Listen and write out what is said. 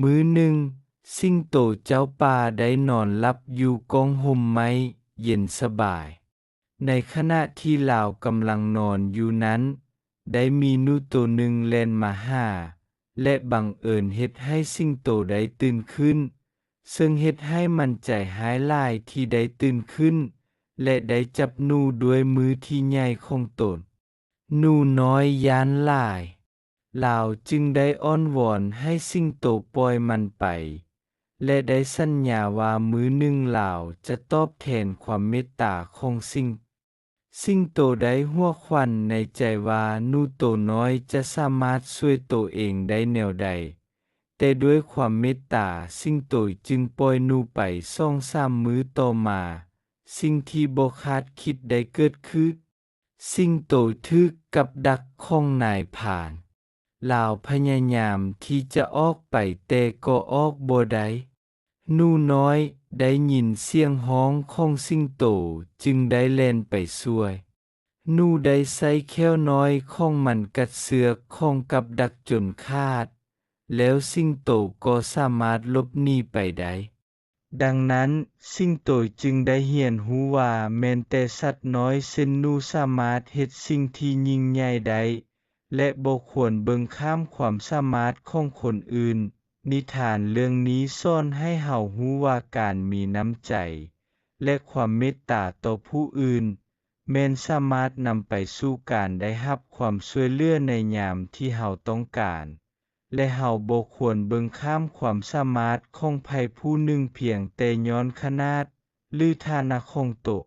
ມື້ໜຶ່ງ, ສິງໂຕເຈົ້າປ່າໄດ້ນອນຫຼັບຢູ່ກ້ອງຮົ່ມໄມ້ເຢັນສະບາຍ. ໃນຂະນະທີ່ລາວກຳລັງນອນຢູ່ນັ້ນ, ໄດ້ມີໜູໂຕໜຶ່ງແລ່ນມາຫາ ແລະ ບັງເອີນເຮັດໃຫ້ສິງໂຕໄດ້ຕື່ນຂຶ້ນ, ເຊິ່ງເຮັດໃຫ້ມັນໃຈຮ້າຍຫຼາຍທີ່ໄດ້ຕື່ນຂຶ້ນ ແລະ ໄດ້ຈັບໜູດ້ວຍມືທີ່ໃຫຍ່ຂອງຕົນ. ໜູນ້ອຍຢ້ານຫຼາຍ, ລາວຈຶ່ງໄດ້ອ້ອນວອນໃຫ້ສິງໂຕປ່ອຍມັນໄປ ແລະ ໄດ້ສັນຍາວ່າມື້ໜຶ່ງລາວຈະຕອບແທນຄວາມເມດຕາຂອງສິງ ສິງໂຕໄດ້ຫົວຂວັນໃນໃຈວ່າໜູໂຕນ້ອຍຈະສາມາດຊ່ວຍໂຕເອງໄດ້ແນວໃດ, ແຕ່ດ້ວຍຄວາມເມດຕາ, ສິງໂຕຈຶ່ງປ່ອຍໜູໄປສອງສາມມື້ຕໍ່ມາ. ສິ່ງທີ່ບໍ່ຄາດຄິດໄດ້ເກີດຂຶ້ນ. ສິງໂຕຖືກກັບດັກຂອງນາຍພານ. ລາວພະຍາຍາມທີ່ຈະອອກໄປແຕ່ກໍອອກບໍ່ໄດ້. ໜູນ້ອຍໄດ້ຍິນສຽງຮ້ອງຂອງສິງໂຕຈຶ່ງໄດ້ແລ່ນໄປຊ່ວຍ. ໜູໄດ້ໃຊ້ແຂ້ວນ້ອຍຂອງມັນກັດເຊືອກຂອງກັບດັກຈົນຂາດ, ແລ້ວສິງໂຕກໍສາມາດຫຼົບໜີໄປໄດ້. ດັ່ງນັ້ນ, ສິງໂຕຈຶ່ງໄດ້ຮຽນຮູ້ວ່າແມ່ນແຕ່ສັດນ້ອຍເຊັ່ນໜູສາມາດເຮັດສິ່ງທີ່ຍິ່ງໃຫຍ່ໄດ້ ແລະ ບໍ່ຄວນເບິ່ງຂ້າມຄວາມສາມາດຂອງຄົນອື່ນ. ນິທານເລື່ອງນີ້ສອນໃຫ້ເຮົາຮູ້ວ່າການມີນ້ຳໃຈ ແລະ ຄວາມເມດຕາຕໍ່ຜູ້ອື່ນ ແມ່ນສາມາດນຳໄປສູ່ການໄດ້ຮັບຄວາມຊ່ວຍເຫຼືອໃນຍາມທີ່ເຮົາຕ້ອງການ. ແລະ ເຮົາບໍ່ຄວນເບິ່ງຂ້າມຄວາມສາມາດຂອງໃຜຜູ້ໜຶ່ງພຽງແຕ່ຍ້ອນຂະໜາດ ຫຼື ຖານະຂອງໂຕ.